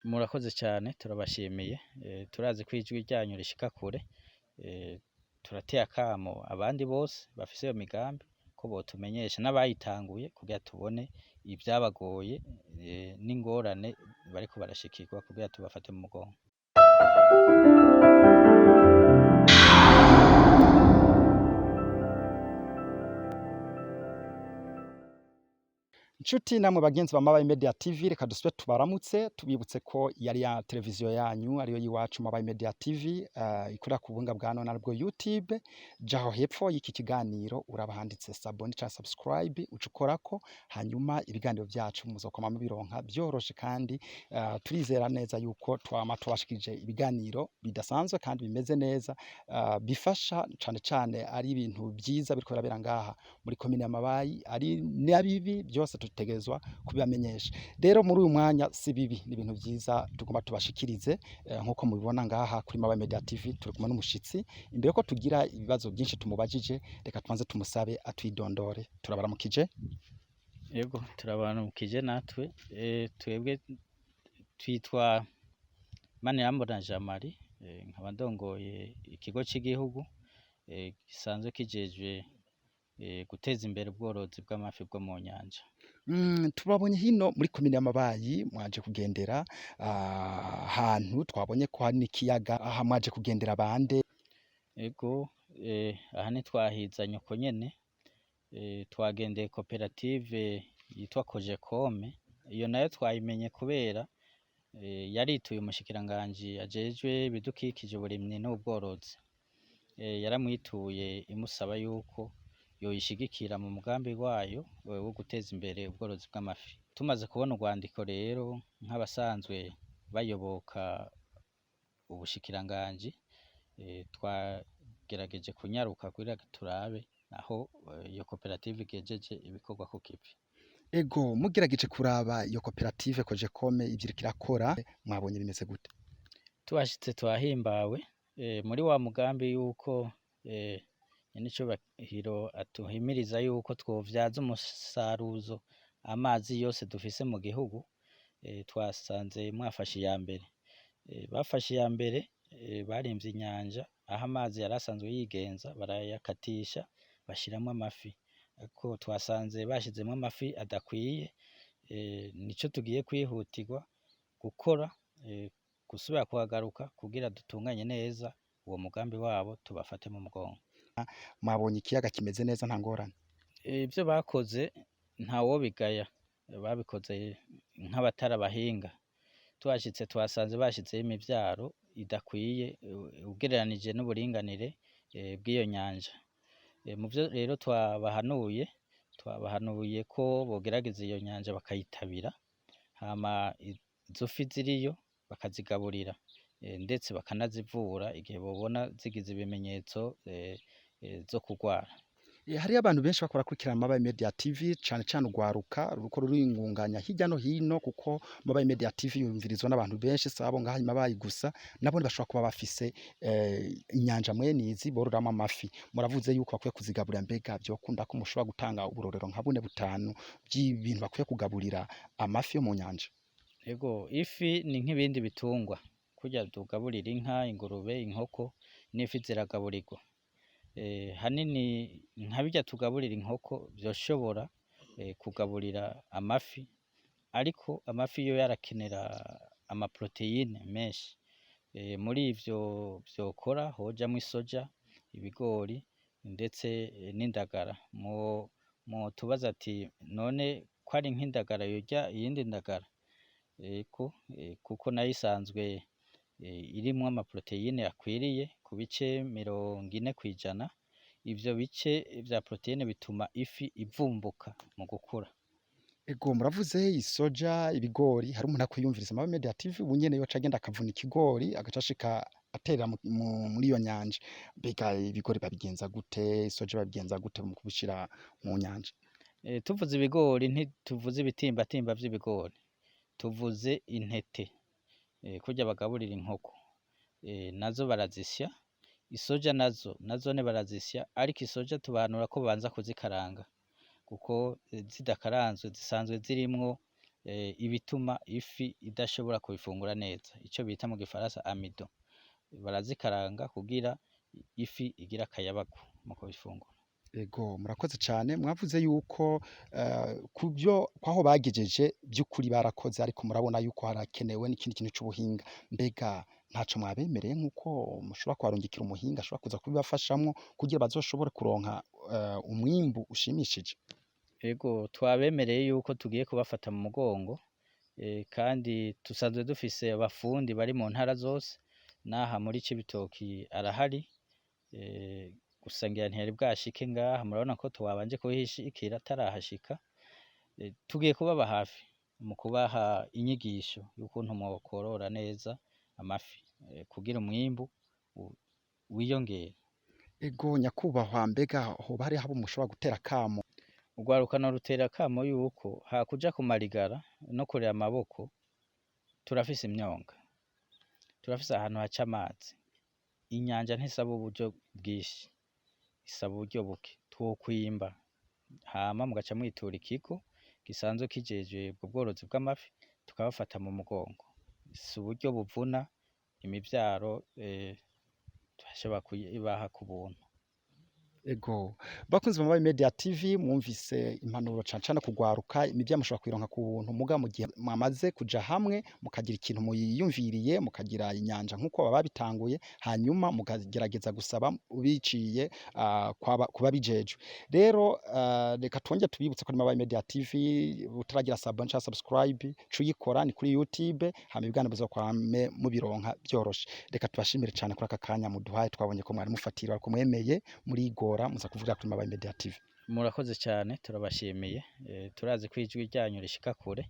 Murakoze cyane, turabashimiye. Turazi ko ijwi ryanyu rishika kure. Turateye akamo abandi bose bafise iyo migambi ko botumenyesha n'abayitanguye kugira tubone ibyabagoye n'ingorane bariko barashikirwa kugira tubafate mu mugongo. Nshuti namwe bagenzi ba Mabayi Media TV, reka dusube tubaramutse, tubibutse ko yari ya televiziyo yanyu ariyo yiwacu Mabayi Media TV, ikorera ku buhinga bwa none aribwo YouTube. Jaho hepfo y'iki kiganiro uraba handitse s'abonner canke subscribe, uca ukorako, hanyuma ibiganiro vyacu muzokoma mubironka vyoroshe, kandi turizera neza yuko twama tubashikirije ibiganiro bidasanzwe kandi bimeze neza, bifasha cane cane ari ibintu vyiza biriko birabera ngaha muri komine ya Mabayi, ari na bibi byose tutegerezwa kubibamenyesha. Rero muri uyu mwanya si bibi, ni ibintu vyiza tugomba tubashikirize. Nkuko mubibona ngaha kuri Mabayi Media TV turi kumwe n'umushitsi. Imbere ko tugira ibibazo byinshi tumubajije, reka tubanze tumusabe atwidondore. Turabaramukije. Yego, turabanukije natwe. Twebwe twitwa Manirambona Jean Marie, nkaba ndongoye ikigo c'igihugu gisanzwe kijejwe guteza imbere ubworozi bw'amafi bwo mu nyanja. Turabonye hino muri komine ya Mabayi mwaje kugendera ahantu twabonye ko hari n'ikiyaga. Aha mwaje kugendera bande? Ego, aha ntitwahizanye uko nyene, twagendeye koperative yitwa Kojekome. Iyo nayo twayimenye kubera yarituye umushikiranganji ajejwe ibidukikije, uburimyi n'ubworozi. Yaramwituye imusaba yuko yoyishigikira mu mugambi wayo wo guteza imbere ubworozi bw'amafi. Tumaze kubona urwandiko rero, nk'abasanzwe bayoboka ubushikiranganji, twagerageje kunyaruka kugira turabe aho iyo koperative igejeje ibikorwa ku kivi. Ego, mugerageje kuraba iyo koperative Kojekome ivyo iriko irakora, mwabonye bimeze gute? Tuhashitse twahimbawe, muri wa mugambi yuko nyenicubahiro atuhimiriza yuko twovyaza umusaruzo amazi yose dufise mu gihugu, twasanze mwafashe iya mbere. Bafashe iya mbere, barimvye inyanja aho amazi yari asanzwe yigenza, barayakatisha bashiramwo amafi, ariko twasanze bashizemwo amafi adakwiye. Nico tugiye kwihutirwa gukora, gusubira kuhagaruka kugira dutunganye neza uwo mugambi wabo, tubafate mu mugongo. Mwabonye ikiyaga kimeze neza, nta ngorane? Ivyo bakoze ntawobigaya, babikoze nk'abatari abahinga. Tuhashitse twasanze bashizeyo imivyaro idakwiye ugereranije n'uburinganire bw'iyo nyanja. Muvyo rero twabahanuye ko bogerageza iyo nyanja bakayitabira, hama izo fi ziriyo bakazigaburira, ndetse bakanazivura igihe bobona zigize ibimenyetso zo kugwara. Hariyo abantu benshi bakora kurikirana Mabayi Media TV, cane cane urwaruka ruriko ruringunganya hirya no hino, kuko Mabayi Media TV yumvirizwa n'abantu benshi, sabo ngaha i Mabayi gusa, nabo bashobora kuba bafise inyanja mwene izi bororamwo amafi. Muravuze yuko bakwiye kuzigaburira, mbega vyokunda ko mushobora gutanga uburorero nka bune, butanu by'ibintu bakwiye kugaburira amafi yo mu nyanja? Ego, ifi ni nk'ibindi bitungwa, kurya tugaburira inka, ingurube, inkoko, n'ifi ziragaburirwa. Hanini nka birya tugaburira inkoko vyoshobora kugaburira amafi, ariko amafi yo yarakenera amaproteyine menshi. Muri ivyo vyokora hojamwo isoja, ibigori ndetse n'indagara. Mwotubaza ati none ko ari nk'indagara yorya iyindi ndagara? Ego, kuko nayo isanzwe irimwo amaproteyine akwiriye ku bice 40%. Ivyo bice vya proteyine bituma ifi ivumbuka mu gukura. Ego, muravuze isoja, ibigori, hari umuntu akwiyumviriza Mabayi Media TV ubu nyene yoca agenda akavuna ikigori agaca ashika aterera muri iyo nyanja. Mbega ibigori babigenza gute, isoja babigenza gute mu kubishira mu nyanja? Tuvuze ibigori ntituvuze ibitimbatimba vy'ibigori, tuvuze intete, kurya bagaburira inkoko, nazo barazisya. Isoja nazo nazone barazisya, ariko isoja tubahanura ko babanza kuzikaranga, kuko zidakaranzwe zisanzwe zirimwo ibituma ifi idashobora kubifungura neza, ico bita mu gifaransa amidon. Barazikaranga kugira ifi igire akayabagu mu kubifungura. Ego, murakoze cane. Mwavuze yuko kubyo kwaho bagejeje by'ukuri barakoze, ariko murabona yuko harakenewe n'ikindi kintu c'ubuhinga. Mbega ntaco mwabemereye nk'uko mushobora kubarungikira umuhinga ashobora kuza kubibafashamwo kugira bazoshobore kuronka umwimbu ushimishije? Ego, twabemereye yuko tugiye kubafata mu mugongo, kandi dusanzwe dufise abafundi bari mu ntara zose, n'aha muri Cibitoki arahari, gusa ngira ntiyari bwashike ngaha, murabona ko twabanje kuhishikira atarahashika. Tugiye kubaba hafi mu kubaha inyigisho y'ukuntu mwokorora neza amafi, kugira umwimbu wiyongere. Ego, nyakubahwa, mbega hoba hariho abo mushobora gutera akamo? Urwaruka norutera akamo yuko hakuja kumarigara no kurera amaboko, turafise imyonga, turafise ahantu haca amazi. Inyanja ntisaba uburyo bwinshi, isaba uburyo buke. Twokwimba hama mugaca mwitura ikigo gisanzwe kijejwe ubwo bworozi bw'amafi, tukabafata mu mugongo. Si uburyo buvuna, imivyaro turashobora kuyibaha ku buntu. Ego, bakunzi ba Mobile Media TV, mwumvise impanuro cane cane kugwaruka. Imivyaro mushobora kuyironka ku buntu, muga mu gihe mwamaze kuja hamwe mukagira ikintu muyiyumviriye, mukagira inyanja nk'uko baba babitanguye, hanyuma mukagerageza gusaba biciye kuba bijejwe. Rero reka twongere tubibutse ko ari Mobile Media TV. Utaragira s'abonner canke subscribe, cuyikora ni kuri YouTube, hama ibiganiro bizokwame mubironka vyoroshe. Reka tubashimire cane kuri aka kanya muduhaye. Twabonye ko mwari mufatiriwe, ariko mwemeye murigora muza kuvugira kuri Mobile Media TV. Murakoze cyane, turabashimiye. Turazi ko ijwi ryanyu rishika kure.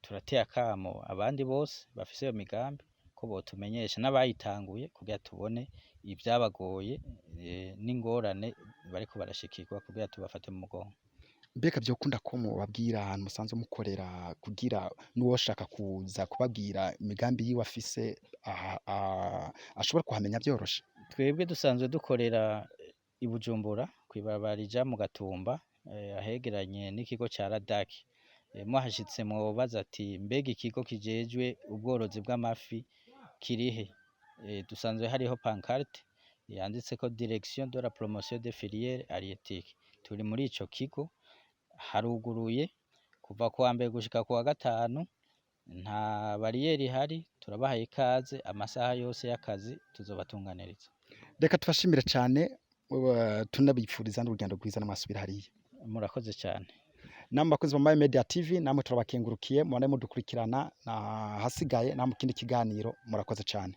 Turateye akamo abandi bose bafise iyo migambi ko botumenyesha n'abayitanguye kugira tubone ibyabagoye n'ingorane bariko barashikirwa kugira tubafate mu mugongo. Mbega vyokunda ko mubabwira ahantu musanzwe mukorera, kugira n'uwoshaka kuza kubabwira imigambi yiwe afise ashobora kuhamenya vyoroshe? Twebwe dusanzwe dukorera i Bujumbura, kw'ibarabara rija mu Gatumba, ahegeranye n'ikigo ca Radaki. Muhashitse mwobaza ati: "Mbega ikigo kijejwe ubworozi bw'amafi kirihe?" Dusanzwe hariho pancarte yanditseko "Direction de la promotion des filières halieutiques". Turi muri ico kigo, haruguruye kuva kuwa mbere gushika kuwa gatanu, nta bariyeri ihari. Turabahaye ikaze, amasaha yose y'akazi tuzobatunganiriza. Reka tubashimire cane, tunabipfuriza n'urugendo rwiza namwasubira hariya. Murakoze cyane. Namwe bakunzi ba Mobile Media TV, namwe turabakengurukiye, mubandanye mudukurikirana na hasigaye na mu kindi kiganiro. Murakoze cane.